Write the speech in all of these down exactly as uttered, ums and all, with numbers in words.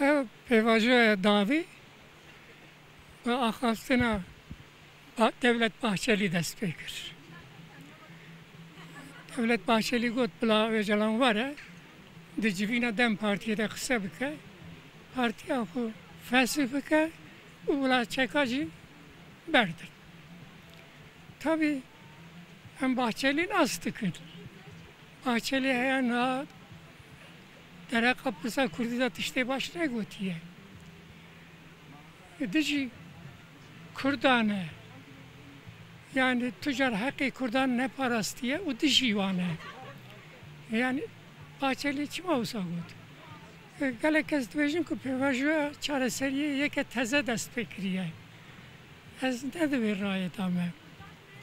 Ev pêvajoya dawî bi axaftina Ba-, Devlet Bahçelî dest pê kir. Devlet Bahçelî got, bila Ocalan were di civîna DEM Partiyê de qise bike, partiya xwe fesih bike û bila çeka jî berdin. Tabî em Bahçelî nas dikin. Bahçelî heya niha dereqa pirsa kurdî de tiştê baş negotiye. Dijî kurdan e. Yani tu car heqê kurdan neparastiye û dijî wan e. Yani Bahçelî çima wisa got? E, gelek kes dibêjin ku pêvajoya çareseriyê yeke teze dest pê kiriye. Ez ne di vê rayê de me.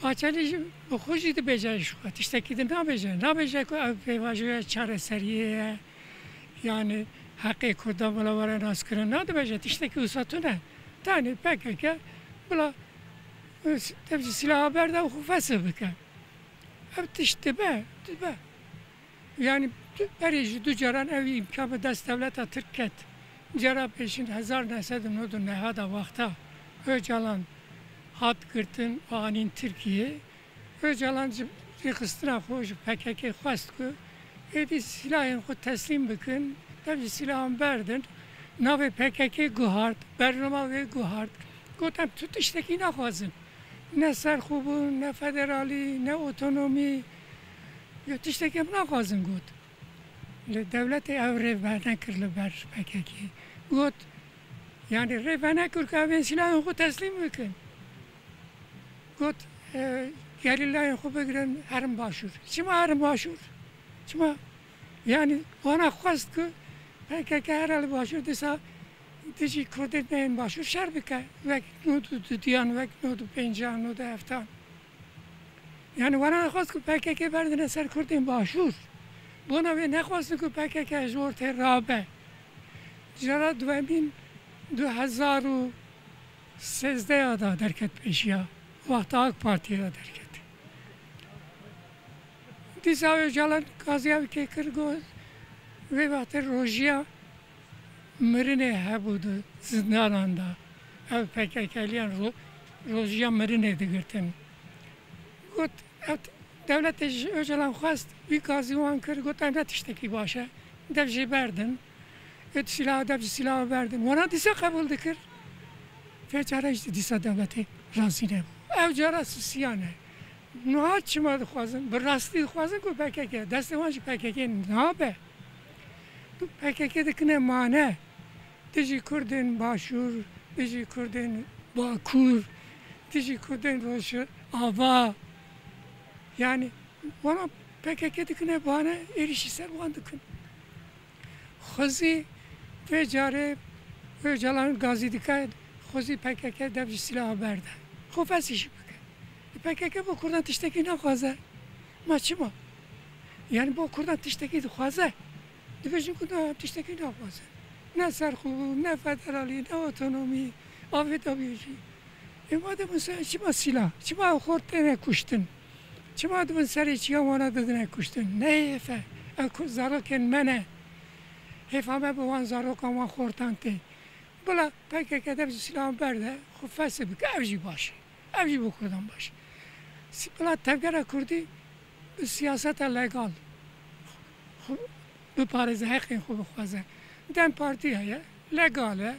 Bahçelî jî bi xwe jî dibêje ji xwe. Tiştekî din nabêje. Nabêje ku ev pêvajoya çareseriyê ye. Yani heqê kurdan bila were naskirin. Nadibêje tiştekî wisa tune. Tenê P K K bila, e, dev ji silaha berde û xwe fesih bike. Ev tişt dibe, dibe. Yani tu-, berê ji du caran ev îmkan bi dest dewleta Tirk ket. Cara pêşîn hezar neh sed û nod û neh de wexta Ocalan hat girtin û anîn Tirkiye, Ocalan ji rêxistina xwe ji P K K xwest ku êdî silahên xwe teslîm bikin, dev ji silahan berdin, navê P K K guhart, bernama wê guhart. Got, em tu tiştekî naxwazin. Ne serxwebûn, ne federalî, ne otonomî. Ya tiştekî em naxwazin got. Lê dewletê ev rê venekir li ber P K K. Got, yani rê venekir ku em ên silahên xwe teslîm bikin. Got, e, gerîlayên xwe bigirin herin başûr. Çima herin başûr? Çima? Yani wana xwest ku P K K here li başûr, dîsa dijî Kurdên me yên başûr şer bike. Wek nod û dudiyan, wek nod û pêncan, nod û heftan. Yani wana nexwest ku P K K berdine ser Kurdên başûr. Bona wê nexwestin ku P K K ji ortê rabe. Cara duwemîn du hezar û sêzdeh ya da derket pêşiya. Wexta AK Partiyê de derket. Dîsa Ocalan gaziya wî kê kir, got, vê wextê rojiya mirinê hebû di zindanan de. Ev P K K'liyan ro-, rojiya mirinê digirtin. Got, ev dewletê ji Ocalan xwest, wî gazî wan kir, got, ev ne tiştekî baş e. Dev jê berdin. Êt sîlaha, dev ji sîlaha berdin. Wana dîsa qebûl dikir. Vê care jî dîsa dewletê razî nebû. Ev cara sisiyan e. Niha çima dixwazin? Bi rastî dixwazin ku P K K, destê wan ji P K K nabe. Tu P K K dikine mane. Dijî Kurdên Başûr, dijî Kurdên Bakur, dijî Kurdên Rojava. Yani, wana P K K dikine mane, êrîşî ser wan dikin. Xwezî vê carê Ocalan gazî dike, xwezî P K K dev ji sîlaha berde. Xwe fesî jî bike. P K K bo Kurdan tiştekî naxwaze. Ma çima? Yani bo Kurdan tiştekî dixwaze. Dibêjin ku na, tiştekî naxwaze. Ne serxwebûn, ne federalî, ne otonomî. Avê da bêjî. Ê madem wisa çima sîlah? Çima xort têne kuştin? Çima dibin serê çiya wana didine kuştin? Ne hêf e? Ev ku zarokên me ne. Hêfa me bi wan zarokan, wan xortan tê. Bila P K K dev ji sîlahan berde, xwe fesih bike, ev jî baş e. Ev jî bo Kurdan baş e. Si-, bila tevgera Kurdî bi siyaseta legal xwe biparêze, heqên xwe bixwaze. DEM Partî heye, legal e.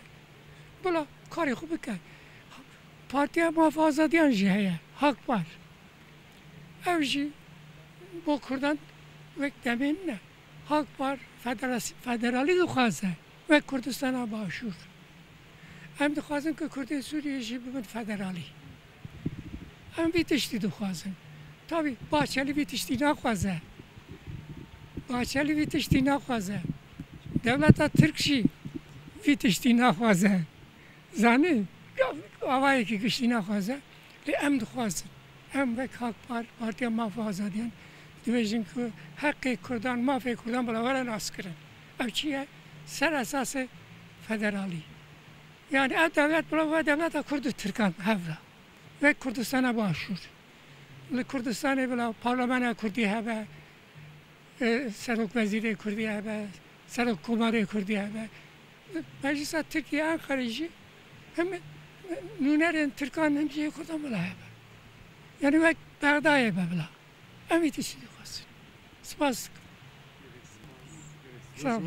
Bila karê xwe bike. Partiya Maf Azadiyan jî heye, Hakpar. Ev jî bo Kurdan wek demê nîne. Hakpar federas-, federalî dixwaze wek Kurdistana Başûr. Em dixwazin ku Kurdên Sûriyê jî bibin federalî. Em vî tiştî dixwazin. Tabî Bahçelî vî tiştî naxwaze. Bahçelî vî tiştî naxwaze. Dewleta Tirk jî vî tiştî naxwaze. Zanî, avayekî giştî naxwaze, lê em dixwazin. Em wek Hakpar, Partiya Maf û Azadiyan, dibêjin ku heqê Kurdan, mafê Kurdan bila were naskirin. Ev çi ye? Ser esasê federalî. Yani ev dewlet bila were dewleta Kurd û Tirkan hev re. Wek Kurdistana Başûr. Li Kurdistanê bila parlamena Kurdî hebe, e, serokwezîrê Kurdî hebe, serokkomarê Kurdî hebe. Meclisa Tirkiye Enqerê jî hem nûnerên Tirkan hem jî yê Kurdan bila hebe. Yani wek Bexdayê be bila. Em î tiştî dixwazin. Spas dikim. Sağ ol.